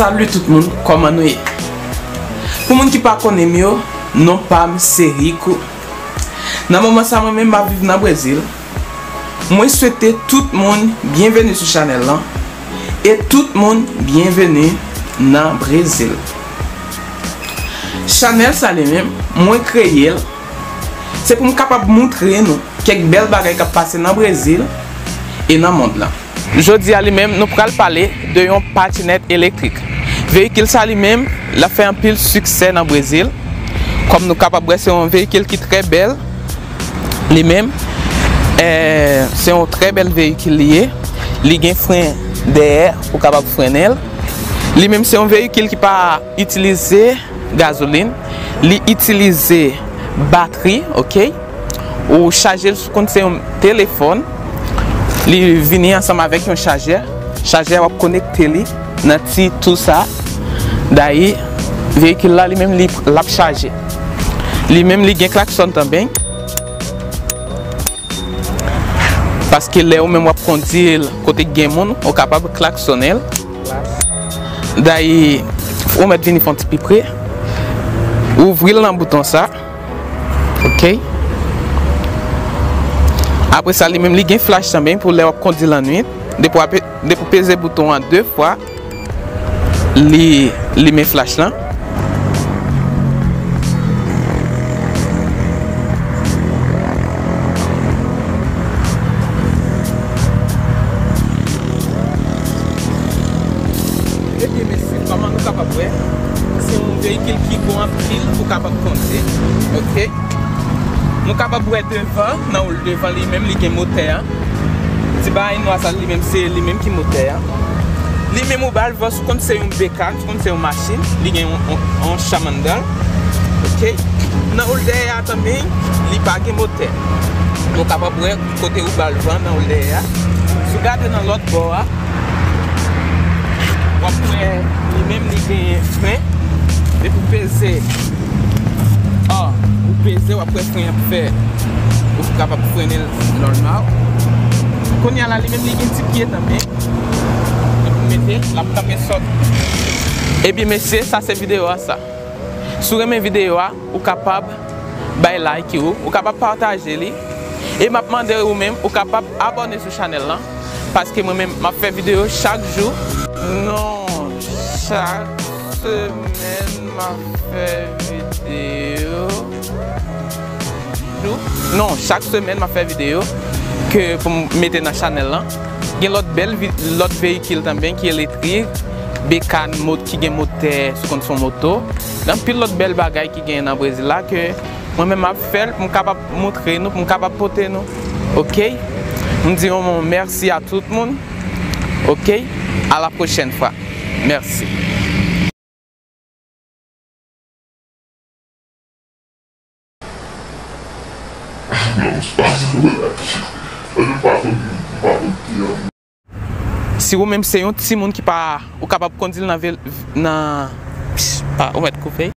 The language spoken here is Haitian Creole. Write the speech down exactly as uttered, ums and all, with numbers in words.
Salut tout moun, kòman nou ye? Pou moun ki pa konnen m yo, non pa m se Rico. Nan moman sa, mwen menm m ap viv nan Brezil. Mwen swete tout moun byenveni sou chanèl lan e tout moun byenveni nan Brezil. Chanèl sa li menm, mwen kreye l, se pou m kapab moutre nou kèk bèl bagay k ap pase nan Brezil e nan mond lan. Jodi a li menm, nou pral pale de yon patinèt elektrik. Veyikil sa li menm, l ap fè anpil siksè nan Brezil. Kòm nou kapab wè, se yon veyikil ki trè bèl. Li menm, eh, se yon trè bèl veyikil li ye. Li gen fren dèyè, ou kapab frennen l. Li menm, se yon veyikil ki pa itilize gazolin. Li itilize batri, oke? Ou chaje l sou konn se yon telefòn. Li vini ansanm avèk yon chajè. Chajè a w ap konekte li nan ti tou sa. Dayè, veyikil la li menm li, l ap chaje. Li menm li gen klaksòn tanben. Paske lè ou menm w ap kondui l kote k gen moun, ou kapab klaksonnen l. Dayè, ou mèt vini fè yon ti pi pre. Ouvri l nan bouton sa. Oke. Apre sa, li menm li gen flach tanben pou lè w ap kondui lannwit. Depi w ap, depi w peze bouton an de fwa, li limen flach lan. Ebyen, mesye, kòman nou kapab wè, se yon veyikil ki bon anpil pou kapab kondui. Oke. Nou kapab wè devan, nan woul devan li menm, li gen motè a. Ti bagay nwa sa, li menm, se li menm ki motè a. Li menm ou ba l van sou konn se yon bekàn, sou konn se yon machin, li gen yon, yon, yon cham anndan l. Oke. Nan woul dèyè a tanmen, li pa gen motè. Nou kapab wè kote ou ba l van nan woul dèyè a. Si w gade nan lòt bò a, w ap wè li menm li gen fren. Depi w peze, o, ou peze, w ap wè fren ap fè. Ou kapab frennen l nòmal. Kounye a la, li menm li gen ti pye tanmen. Depi w mete l, l ap kanpe sòt. Ebyen, mesye, sa se videyo a sa. Si w renmen videyo a, ou kapab bay like ou, ou kapab pataje li. E m ap mande ou menm, ou kapab abòne sou chanèl lan, paske mwen menm, m ap fè videyo chak jou. Non, chak semèn, m ap fè videyo. Jou? Non, chak semèn, m ap fè videyo ke pou m mete nan chanèl lan. Gen lòt bèl vi-, lòt veyikil tanben ki elektrik, bekàn mot-, ki gen motè, si w konn se yon moto. Gen anpil lòt bèl bagay ki genyen nan Brezil la ke mwen menm m ap fè l pou m kapab montre nou, pou m kapab pote nou. Oke? M di yon mèsi a tout moun. Oke? A la pwochèn fwa. Mèsi. Si ou menm se yon timoun ki pa, ou kapab kondui l nan vil, nan, pa, ou mèt koupe.